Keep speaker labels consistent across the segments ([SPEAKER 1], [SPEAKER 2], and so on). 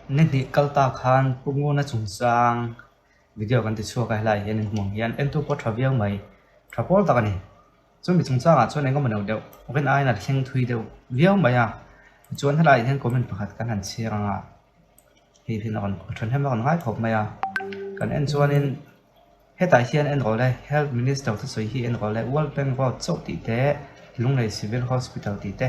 [SPEAKER 1] Ni hnih kal ta khan Pu Nguna chungchang video kan ti chhuak a helaiah hian inhmuh ang hian entu pawh tha viau mai, tha pawl tak a ni. Chumi chungchangah chuan engemaw neuh deuh rin aiin a thleng thui deuh viau mai a, tichuan helaiah hian comment pakhat kan han chhiar ang a, hei hi a rawn thahnem a rawn ngai khawp mai a, kan en chuanin hetah hian en rawh le health minister thusawi hi en rawh le World Bank Road chauh tih te Lunglei Civil Hospital tih te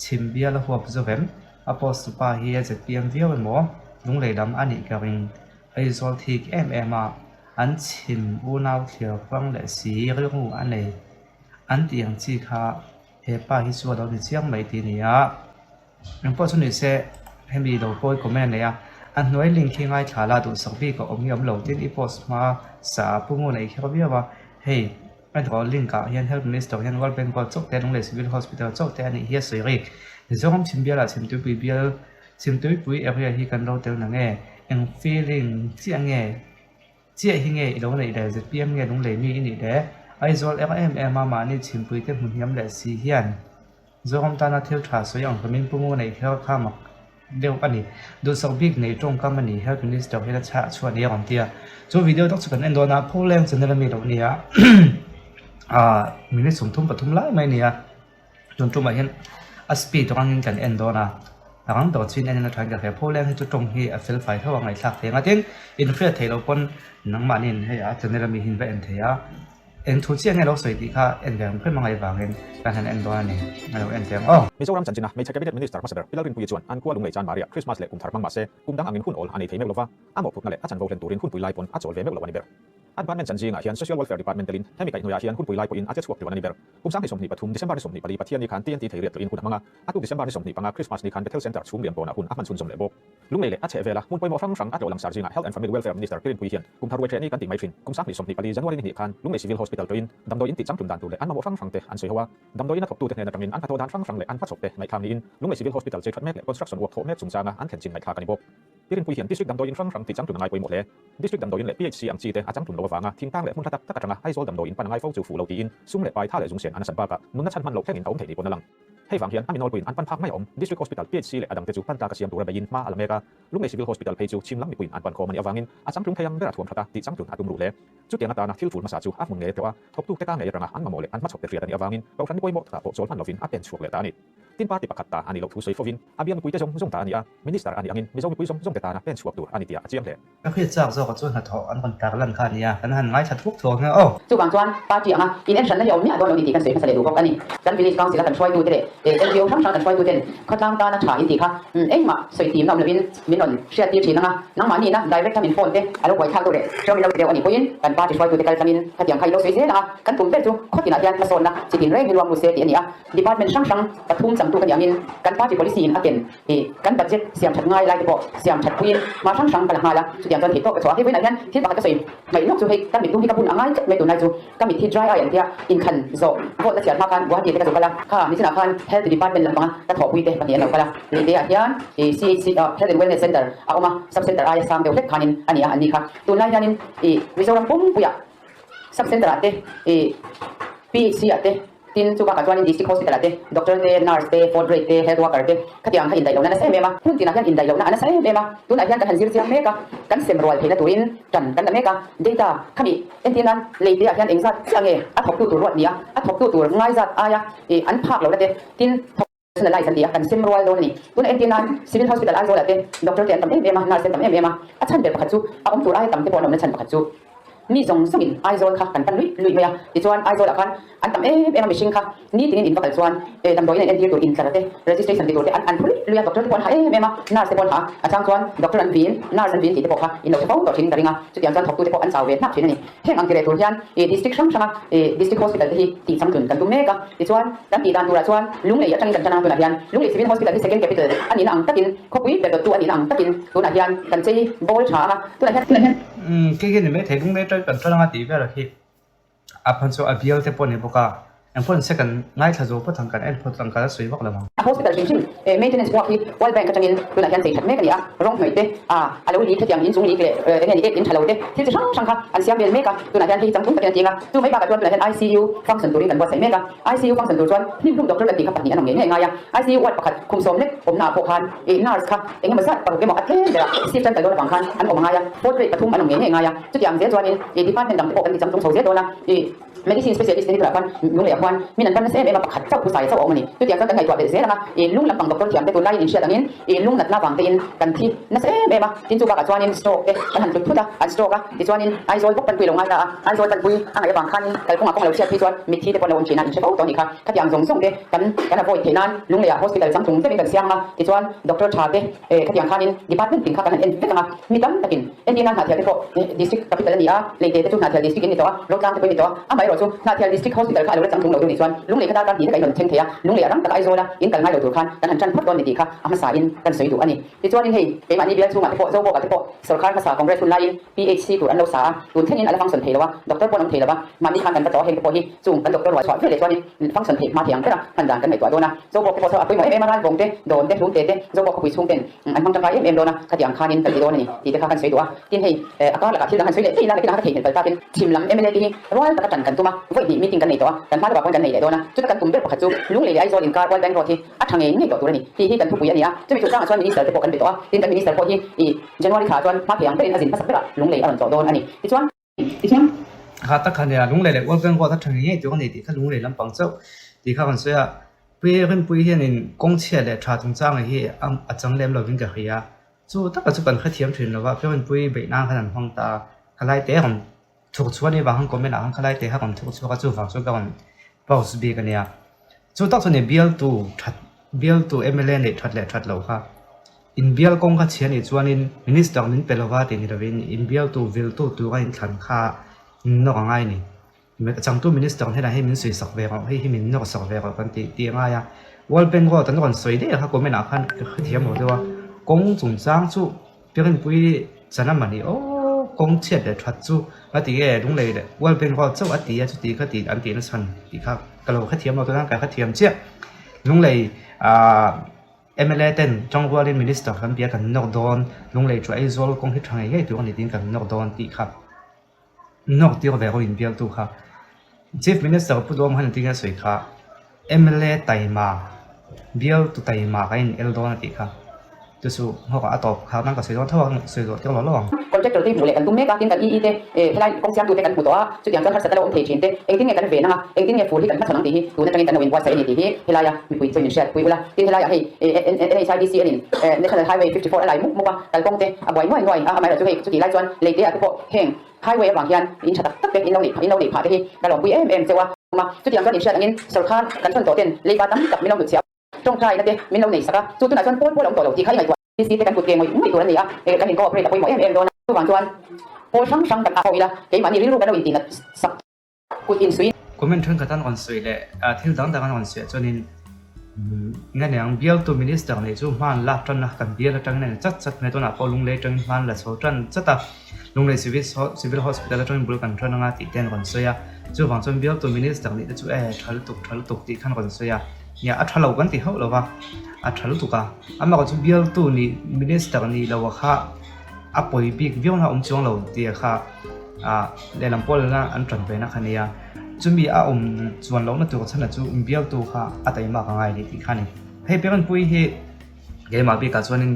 [SPEAKER 1] chhim bial a huap zovem a post tupa hi a zpm viau emaw Lunglei lam a nih ka ring Aizawl thik em em a an chhim unau thliar hrang leh si rilru a nei an tih ang chi kha hepa hi chu a lo ni chiang mai tih a ni a. Engpawh chu ni se hemi lo pawi comment a nei a, a hnuai link hi ngaithla la duhsak bik a awm hi a awm lo tin i post hma sa ah pu ngun a i kher viau a, hei a dawh link ah hian health minister hian World Bank Road chauh te Lunglei Civil Hospital chauh te a nih hi a sawi rik. Mizoram chhim bial ah Chhimtuipui bial Chhimtuipui area hi kan lo tel na nge? Eng feeling chiah nge? Chiah hi nge i lo neih le? Zpm nge Lunglei mi i nih le? Aizawl er em em a mahni chhimpui te hmu hniam leh si hian Zoram tana thil tha sawi ang hlawmin Pu Ngu neih kher kha mak deuh a ni. Duhsak bik nei tawngkam a ni Health Minister hian a chhah chhuah ni a rawn ti a. Chu video tak chu kan en dawn a, Pholeng channel a mi loh nia ah minute 33 lai mai a ni a. Tun tumah hian a speed rangin kan en dawn a, a rang ber chin en in a thain ka hria. Pholeng hi chu tawng hi a fel fai tho a ngaihthlak thei ang a, tin inhriat theih loh pawn nangmahniin hei a channel ami hi in va en thei a, eng thu chiah nge lo sawi tih kha en ve ang hrim a ngaih vangin kan han en dawn a ni, a lo en thei ang aw.
[SPEAKER 2] Mizoram chanchina hmeichhe Cabinet Minister hmasa ber Pi Lalrinpuii chuan an khua Lunglei Chanmaria Christmas leh Kumthar hmang mahse kum dang angin hun awl a nei thei meuh lova, a mawhphurhna leh a chanvo hlen turin hunpui lai pawn a chawl ve meuh lo a ni ber. A department chan zingah hian Social Welfare Department telin hemi kaihhnuaiah hian hunpui lai pawhin a che chhuak tluan a ni ber. Kum 2023, December ni 24 Pathian ni khan TNT thei riat tawhin hun a hmang a, a tuk December ni 25 Christmas ni khan Bethel Centre chhung lian pawnah hun a hman chhunzawm leh bawk. Lunglei leh a chheh vela hmun pawimawh hrang hrang a tlawh langsar zingah Health and Family Welfare Minister Pi Rinpuii hian kum thar ruai ṭheh ni kan tih mai ṭhin. Kum 2024 January ni hnih khan Lunglei Civil Hospital tawhin damdawi in tih changtlun dan tur leh an mamawh hrang hrangte an sawi ho a, damdawi ina thawktute hnen aṭangin an hnathawh dan hrang hrang leh an hmachhawpte ngaihthlak niin Lunglei Civil Hospital chei ṭhat mek leh construction work thawh mek chungchanga an thlen chin ngaihthlak a ni bawk. Pi Rinpuii hian District damdawi in hrang hrang tih changtlun a ngai pawimawh hle. District damdawi in leh PHC ang chi te a changtlun loh avanga thingtlang leh hmun hla tak tak atanga Aizawl damdawi in pan a ngai fo chu fuh lo tiin sum leh pai tha leh zungsen a nasat bakah nunna chhan hman loh thlengin a awm theih ni pawn a lang. Hei vang hian a mi nawlpuiin an pan phak mai a awm. District Hospital, PHC leh a dangte chu pan tlaka siam tura beiin hma a la mek a. Lunglei Civil Hospital phei chu chhim lam mipuiin an pan khawm a nih avangin a changtlung thei ang ber a thuam that a, tih changtlun a tum ruh hle. Chutiang atana thil tul hmasa chu a hmun ngei a tlawh a, thawktute ka ngei atanga an mamawh leh an hmachhawpte hriat a nih avangin Kohhran ni pawimawh takah pawh chawl hman lovin a pen chhuak leh ta a ni. Tin party pakhat ta a nih loh thu sawi fovin a bial mipuite zawng zawng ta a ni a, Minister a nih angin Mizo mipui zawng zawngte tana pen chhuak tur a ni tih a chiang hle.
[SPEAKER 1] Ka hriat chak zawk ah chuan hnathawh an rawn tar lan kha a nia, kan han ngaithla thuak thuak nia aw.
[SPEAKER 3] Chuvang chuan party anga in enhranna hi a awm miah dawn lo ni tih kan sawi hmasa leh duh bawk a ni. Kan village council a kan hruaitute leh NGO hrang hrang kan hruaituten khawtlang tana tha in tih kha engmah sawi timna awm lovin min rawn hriattir thin anga nangmahni ina direct a min phone te a lo buaithlak deuh leh hreawm in lo ti deuh a nih pawhin kan party hruaitute kal tlangin khatiang kha i lo sawi zel anga kan tum ber chu khawtinah hian hmasawnna chitin reng hi luang lut se tih a ni a. Department hrang hrang pathum changtu ka nih angin kan party policy in a ken I kan budget siam that ngai lai te pawh siam that puiin hma hrang hrang ka la nghal a, chutiang chuan theihtawk ka chhuah a. Hei vawiinah hian thil pakhat ka sawi hmaih lawk chu hei ka mittum hi ka bun a ngai tlat mai tunlai chu ka mit hi dry eye an tia inkhan zawh vote la chhiar hma khan Guwahati te ka zu kal a, kha nichinah khan Health Department lampanga ka thawhpui te pahnih an lo kal a, lehte ah hian i CHC Health and Wellness Centre a awm a, sub centre aia sang deuh hlek khanin a ni a an ni kha. Tunlai hianin i Mizoram pumpuiah sub centre ah te i PHC ah te Tin, chu bakah chuanin District Hospital-ah te Doctor te, Nurse te, Fourth Grade te, Health Worker te khatiang kha indaih lohna a nasa em em a. Hmun tinah hian indaih lohna a nasa em em a. Tunah hian kan han zir chiang mek a, kan sem rual theihna turin tan kan la mek a. Data khami entir nan leite ah hian engzat chiah nge a thawktu tur ruat ni a, a thawktu tur ngaizat aia ih an phak lohna te, tin, Personalize an ti a, kan sem rual dawn a ni. Tunah entir nan Civil Hospital Aizawl-ah te Doctor te an tam em em a, Nurse te an tam em em a. A chhan ber pakhat chu a awm tur aia tam te pawh an awmna chhan pakhat chu mi zawng zawngin Aizawl kha kan pan luih luih mai a. Tichuan Aizawl-ah khan an tam em em a mihring kha nitinin in va kal chuan eh damdawiin an entir tur intlar te, registration ti tur te an an phu luih luih a, Doctor te pawh an hah em em a, Nurse te pawh an hah a. A chang chuan Doctor an vin, Nurse an vin tih te pawh kha in lo hre fo tawh thin ka ring a. Chutiang chuan thawktute pawh an chau ve hnak thin a ni. Heng ang ti leh tur hian ih district hrang hranga ih district hospital te hi tih changtlun kan tum mek a. Tichuan kan tih dan turah chuan Lunglei atangin kan tan a, tunah hian Lunglei Civil Hospital hi second capital a nihna ang takin khawpui ber dawttu a nihna ang takin tunah hian kan chei bawl tha a, tunah hian
[SPEAKER 1] Tunah hian khi khi ni mai thei Lunglei atangin kan tan anga tih vel khi a phan chu a bial te pawh a ni bawk a. Engpawh nise kan ngaithla zo phawt ang, kan en phawt ang, ka la sawi vak lo ang.
[SPEAKER 3] A hospital hrim hrim maintenance work hi World Bank atangin tunah hian chei that mek a ni a, rawng hnawih te, a a lo lik hetiang inchung lik leh enge ni ek in tha lo te thil chi hrang hrang kha an siam vel mek a, tunah hian hei hi changtlung takin a ting a, chu mai bakah chuan tunah hian ICU function turin kan buatsaih mek a, ICU function tur chuan hnim hlum doctor kan tih kha pahnih an awm ngei ngei ngai a, ICU ward pakhat khum sawm lek awmnaah pawh khan ih nurse kha engemaw zat paruk emaw a tlem berah shift an kal dawn avang khan an awm a ngai a, fourth grade pathum an awm ngei ngei ngai a, chutiang zel chuanin ih department dang te pawh kan ti changtlung chho zel dawn a, ih. Medicine specialist te hi tunah khan lung leh a khuan min an pan nasa em em a, pakhat chauh phusaia chauh a awm a ni. Chutiang chuan kan ngaihtuah belh zel ang a, ih lung lampang doctor thiam te tunlaiin inhriat angin ih lung natna vang tein kan thi nasa em em a, tin chu bakah chuanin stroke te kan han tlut thut a, an stroke a, tichuanin Aizawl bawk panpui lo ngai ta a, Aizawl panpui a ngaih avang khanin kalphungah kawng a lo chhiat phei chuan mitthi te pawh an lo awm thin a, inhre fo tawh a nih kha. Khatiang zawng zawng te kan kan avoid theih nan lung lehah hospital changtlung deuhin kan siam ang a, tichuan doctor tha te khatiang khanin department tin kha kan han en vek ang a, mi tam takin Entir nan Hnahthial te pawh District Capital a ni a, Leite te chu Hnahthial District in ni tawh a, Rotlang te pawh in ni tawh a, amaherawh chu Hnahthial District Hospital kha a lo la changtlung lo deuh nih chuan Lunglei kha darkar hnih vekah in rawn thleng thei a, Lunglei a ram taka Aizawl a in kal ngai lo tur khan kan han tan phawt dawn ni tih kha a hmasa in kan sawi duh a ni. Tichuanin hei keimahni bial chhungah te pawh Zobawka te pawh sawrkar hmasa Congress hun laiin PHC tur an lo sa a, tun thlengin a la function thei lo a, doctor pawh an awm thei lo va, mahni khan kan va tlawh a, heng te pawh hi chung kan doctor ruah chhuah ve leh chuanin function theih hma thei ang bera hman dan kan ngaihtuah dawn a, Zobawk te pawh saw a pawimawh em em a, Ralvawng te, Dawn te, Hlumte te, Zobawk khawpui chhung ten an hmang tangkai em em dawn a, khatiang khanin kan ti dawn a ni tih te kha kan sawi duh a, tin hei a kar lakah thil dang han sawi leh thei ila nakinah ka theihnghilh palh takin chhim lam mla te hi rual taka tan kan tum a, vawi hnih meeting kan nei tawh a, kan hma lawkah pawhin kan nei leh dawn a, chuta kan tum ber pakhat chu Lunglei leh Aizawl inkar World Bank Road hi a tha ngei ngei tawh tur a ni tih hi kan thupui a ni a, chumi chungchangah chuan Minister te pawh kan be tawh a, tin kan Minister pawh hi ih January thla ah chuan hma thei ang berin a zin hmasak berah Lunglei a rawn tlawh dawn a ni. Tichuan. Tichuan.
[SPEAKER 1] Kha tak kha nia, Lunglei leh World Bank Road a tha ngei ngei tur a ni tih kha Lunglei lampang chauh tih kha kan sawi a, Pi Rinpuii hianin kawng chhia leh tha chungchang hi a chang lem lovin ka hria. Chu taka chu kan hrethiam thin lova, Pi Rinpuii beih nan khan an hmang ta a, khalai te a rawn thuk chhuah a nih vang khan comment ah khan khalai te kha a rawn thuk chhuak a, chuvang chuan ka rawn post bik a nia. Chu tak chu ni bialtu that bialtu mla neih that leh that loh kha inbial kawng kha chhia nih chuanin minister min pe lova tih ni lovin inbialtu viltu tura inthlan kha nawk a ngai a ni. Changtu Minister hnenah hei min sawi sak ve rawh, hei hi min nawr sak ve rawh kan tih tih a ngai a. World Bank Road an rawn sawi daih kha comment ah khan ka hrethiam lo deuh a, kawng chungchang chu Pirinpui chan a mani aw, kawng chhiat leh that chu a ti nge Lunglei leh World Bank Road chauh a ti a chuti kha tih an tih nachhan tih kha ka lo hrethiam lo tunah ka hrethiam chiah. Lunglei ah mla ten tawngrualin Minister kan bia kan nawr dawn, Lunglei chu Aizawl kawng hi tha ngei ngei tur a ni tiin kan nawr dawn tih kha. Nawk tir ve rawh inbialtu kha. Chief Minister Pu Duhawm khan engtin nge a sawi kha, mla taima, bialtu taima kan in el dawn a tih kha. Chu chu nghawkah a tawp kha nang ka sawi dawn tho a, sawi zawh tir lo lo ang.
[SPEAKER 3] Contractor te hmuh leh kan tum mek a, tin kan EE te helai kawng siamtu te kan hmu tawh a, chutiang chuan harsatna lo awm thei thin te, engtin nge kan ven ang a, engtin nge fur hi kan hmachhawn ang tih hi tun atangin kan lo inbuatsaih a ni tih hi helaia mipui chuan min hriat pui ula. Tin helaiah hei NHIDC enin National Highway 54 a lai mup mup a, kalkawng te a buai nuai nuai a, amaherawhchu hei chutih lai chuan lei te ah te pawh heng Highway avang hian in tha tak tak te in lo neih in lo neih phah te hi ka lawmpui em em cheu a. Chutiang chuan inhriat angin sawrkar kan thawn tawh ten leiba tam tak min lo hnutchhiah tawngtaina te min lo nei sak a, chu tunah chuan pawl pawl a awm tawh lo tih kha i ngaihtuah. DC te kan kut ke ngawih ngawih tur a ni a, kan in cooperate a pawimawh em em dawn a, chuvang chuan pawl hrang hrang kan ah ho ila keimahni rilru kan lo intihnat sak kut insuih.
[SPEAKER 1] Comment thenkhat an rawn sawi leh thil dang dang an rawn sawi ah chuanin nge niang bialtu minister nih chu hman lak tan a kan bial atangin a ni chat chat mai tunah pawh lunglei atangin hman la chho tan chat a lunglei civil civil hospital atangin bul kan tan anga tih te an rawn sawi a chuvang chuan bialtu minister nih te chu e tha lutuk tha lutuk tih khan rawn sawi a nia a tha lo kan ti hauh lo va a tha lutuk a amaherawhchu chu bialtu nih minister nih loh kha a pawi bik viau na awm chuang lo tih kha ah lehlam pawl lana an tan ve na kha nia chumi a awm chuan lohna tur chhan chu bialtu kha a taima ka ngai leh tih kha a ni hei Piranpui hi keimah bikah chuanin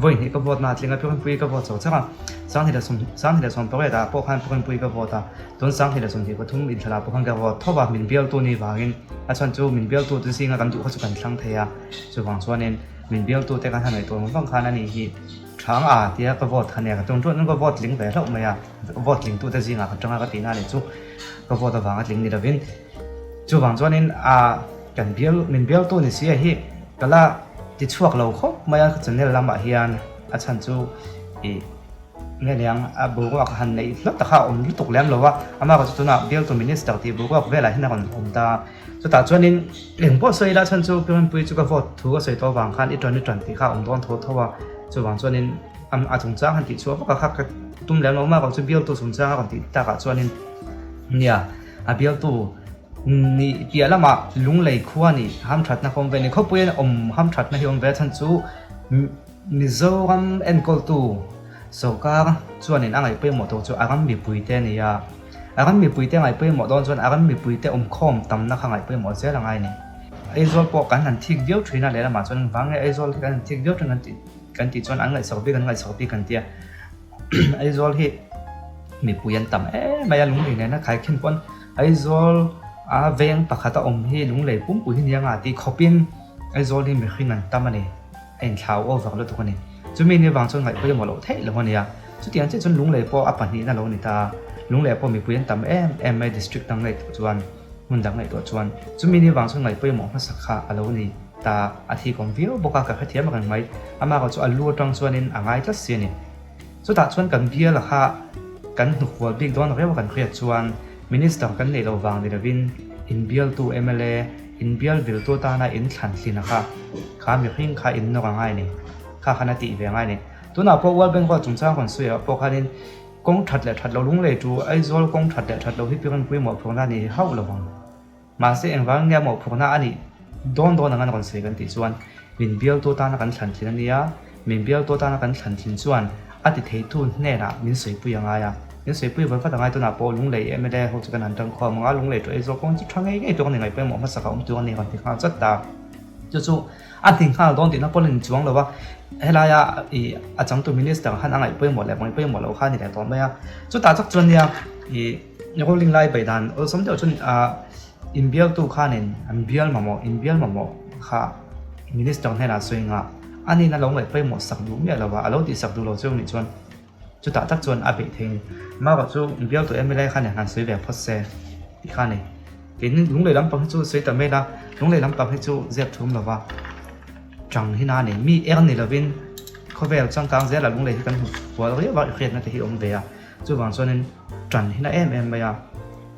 [SPEAKER 1] vawi hnih ka vote na a tling a Piranpui ka vote chho chak a 2018 ah pawh khan Piranpui ka vote a tun 2023 inthlan ah pawh khan ka vote tho a min bialtu ni vangin a chhan chu min bialtu te zinga kan duh kha chu kan thlang thei a chuvang chuanin min bialtu te khan han ngaihtuah vang vang khan a ni hi. Thang a tia ka vote kha nia ka tum chuan ka vote tling ve hlauh mai a, vote tling tute zingah ka tanga ka tihna a nih chu ka vote avanga tling ni lovin chuvang chuanin a kan bial min bialtu ni si a hi ka la ti chhuak lo khawp mai a ka channel lamah hian a chhan chu ih nge niang a boruak han neih hlawt ta kha a awm lutuk lem lo a amah chu tunah bialtu minister tih boruak velah hian a rawn awm ta. Chutah chuanin eng pawh sawi ila chhan chu Piranpui chu ka vote thu ka sawi tawh avang khan i tan i tan tih kha a awm dawn tho tho a, chuvang chuanin a chungchang han tih chhuah vak a kha ka tum lem lo mah chu bialtu chungchang a rawn tih takah chuanin nia a bialtu. Nih piah lamah Lunglei khua nih hamthatna kawm ve ni. Khawpuiin awm hamthatna hi awm ve a chhan chu Mizoram enkawltu sorkar chuanin a ngaih pawimawh tur chu a ram mipuite a ni a. A ram mipuite ngaih pawimawh dawn chuan a ram mipuite awmkhawm tamna kha ngaih pawimawh zel a ngai a ni. Aizawl pawh kan han thik viau thin a, lehlamah chuan engvang nge Aizawl hi kan han thik viau thin kan tih kan tih chuan an ngaihsak bik an ngaihsak bik kan ti a. Aizawl hi mipui an tam em mai a, lunglei nena khaikhin pawn Aizawl a veng pakhat a awm hi lunglei pumpui hi nia nga tih khawpin Aizawl hi mihring an tam a ni. A inthlau over lutuk a ni. Chumi ni vang chuan ngaih pawimawh loh theih lo a nia. Chutiang chiah chuan Lunglei pawh a pahnihna lo ni ta a. Lunglei pawh mipui an tam em em mai district dang ngaihtuah chuan, hmun dang ngaihtuah chuan. Chumi ni vang chuan ngaih pawimawh hmasak kha a lo ni ta. A thikawm viau bawk a, ka hrethiam reng mai. Amah erawh chu a lu atang chuanin a ngai tlat si a ni. Chutah chuan kan biala kha kan hnukvual bik dawn reuh a kan hriat chuan Minister kan neih loh vang ni lovin inbialtu mla, inbial viltu atana inthlan thlina kha kha mihring kha in nawr a ngai a ni. Kha khan a tih ve a ngai a ni. Tunah pawh World Bank ruat chungchang rawn sawi ah pawh khanin kawng that leh that lo lunglei tu Aizawl kawng that leh that lo hi piranpui mawhphurhna a ni hauh lo vang. Mahse engvang nge mawhphurhna a nih dawn dawn anga rawn sawi kan tih chuan min bialtu atana kan thlan thin a nia, min bialtu atana kan thlan thin chuan a ti theitu hnenah min sawipui a ngai a, min sawipui vawi vat a ngai tunah pawh Lunglei mla ho chu kan han tang khawm ang a, Lunglei tawh Aizawl kawng chu tha ngei ngei tur a ni ngaih pawimawh hmasa kha awm tur a ni rawn ti nghal chat ta. Chu chu a ti nghal dawn tihna pawh la ni chuang lo a, helaia ih a changtu minister khan a ngaih pawimawh leh ngaih pawimawh loh kha a ni leh tawh mai a, chutah chak chuan nia ih. Rolling lai beih dan awlsam deuh chuan ah inbialtu khanin an bial mamawh inbial mamawh kha minister hnenah sawi ngah a nihna lo ngaih pawimawh sak duh miah lo a, a lo tih sak duh lo cheu nih chuan chutah tak chuan a beih thei a ni. Amaherawh chu inbialtu mla khan han sawi ve phawt se tih kha a ni. Tin lunglei lampang hi chu sawi ta mai la, lunglei lampang hi chu zep thum lo va chang hi na a ni. Mi er ni lovin khawvel changkang zela lunglei hi kan hmu fual riau a, i hriatna te hi a awm ve a. Chuvang chuanin ṭan hi na em em mai a,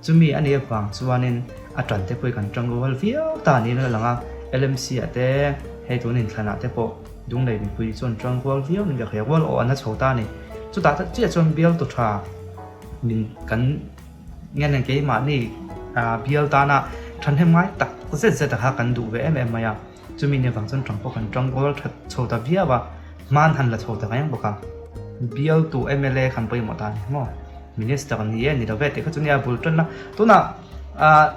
[SPEAKER 1] chumi a nih avang chuanin a ṭan te pawh hi kan ṭang rual viau ta niin a lang a, LMC ah te hei tun inthlanah te pawh Dunglei mipui chuan ṭang rual viau niin ka hria, rual awh an la chho ta a ni. Chutah tak chiah chuan bialtu ṭha min kan nge nen keimahni bial tana ṭhahnem ngai tak zet zet a kha kan duh ve em em mai a, chumi nih avang chuan ṭang pawh kan ṭang rual ṭhat chho ta viau a. Hman han la chho ta reng bawk a, bialtu mla khan pawimawh ta a ni maw? Minister ni e ni lo ve tih kha chu nia bul tan a, tunah ah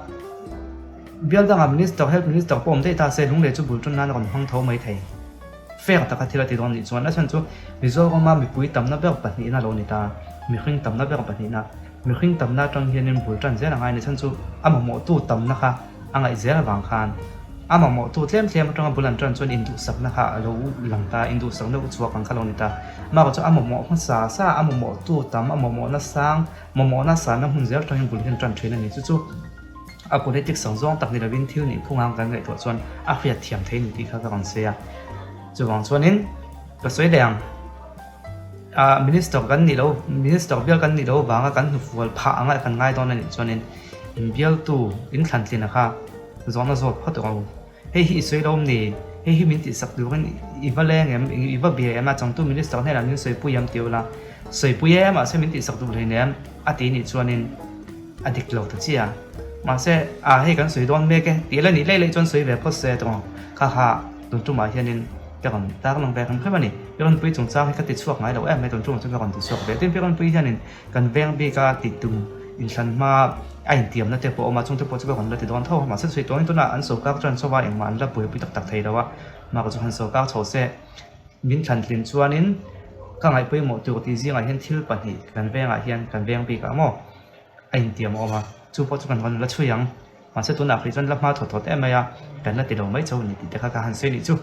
[SPEAKER 1] bial dangah minister health minister pawh awm daih ta se lunglei chu bul tan nan a rawn hmang tho mai thei. Fair taka thil a ti dawn nih chuan a chhan chu Mizorama mipui tamna ber pahnihna lo ni ta, mihring tamna ber pahnihna, mihring tamna atang hianin bul tan zel a ngai a ni chhan chu a mamawhtu tamna kha A ngaih zel avang khan a mamawhtu tlem tlem atanga bul an tan chuan induhsakna kha a lo lang ta, induhsakna u chhuak ang kha lo ni ta. Amaherawh chu a mamawh hmasa sa, a mamawhtu tam, a mamawhna sang, mamawhna sanna hmun zel atangin bul hi an tan thin a ni. Chu chu a politics ang zawng tak ni lovin thil nih phung ang kan ngaihtuah chuan a hriat thiam thei ni tih kha ka rawn sawi a. Chuvang chuanin ka sawi leh ang. Minister kan nih loh, Minister bial kan nih loh avanga kan hnufual phah anga kan ngai dawn a nih chuanin inbialtu inthlantlina kha zawhna zawt phawt rawh u. Hei hi i sawi lo awm ni? Hei hi min tihsak turin i va leng em? I va bia em? A changtu Minister hnenah min sawipui em ti ula, sawipui e mahse min tihsak duh hlei nem a ti nih chuanin a dik lo ta chiah. Mahse, a hei kan sawi dawn mek e tih la nih leh leh chuan sawi ve phawt se tawng kha kha tun tumah hianin ka rawn tar lang ve hrim hrim a ni. Piranpui chungchang hi ka ti chhuak ngai lo em mai tun tumah chuan ka rawn ti chhuak ve. Tin Piranpui hianin kan veng bika ti tum inthlan hma a intiamna te pawh a awm a, chungte pawh chu ka rawn la ti dawn tho a. Mahse sawi tuangin tunah an sawrkar chuan chauha engmah an la buaipui tak tak thei lo a, mahka chu han sawrkar chho se min thlantlin chuanin ka ngaihpawimawh tur tih zingah hian thil pahnih kan vengah hian kan veng bikah maw a intiam a awm a, chu pawh chu kan rawn la chhui ang. Mahse tunah hrih chuan la hma thawt thawt em mai a, kan la ti lo mai chauh a ni tih te kha ka han sawi nih chu.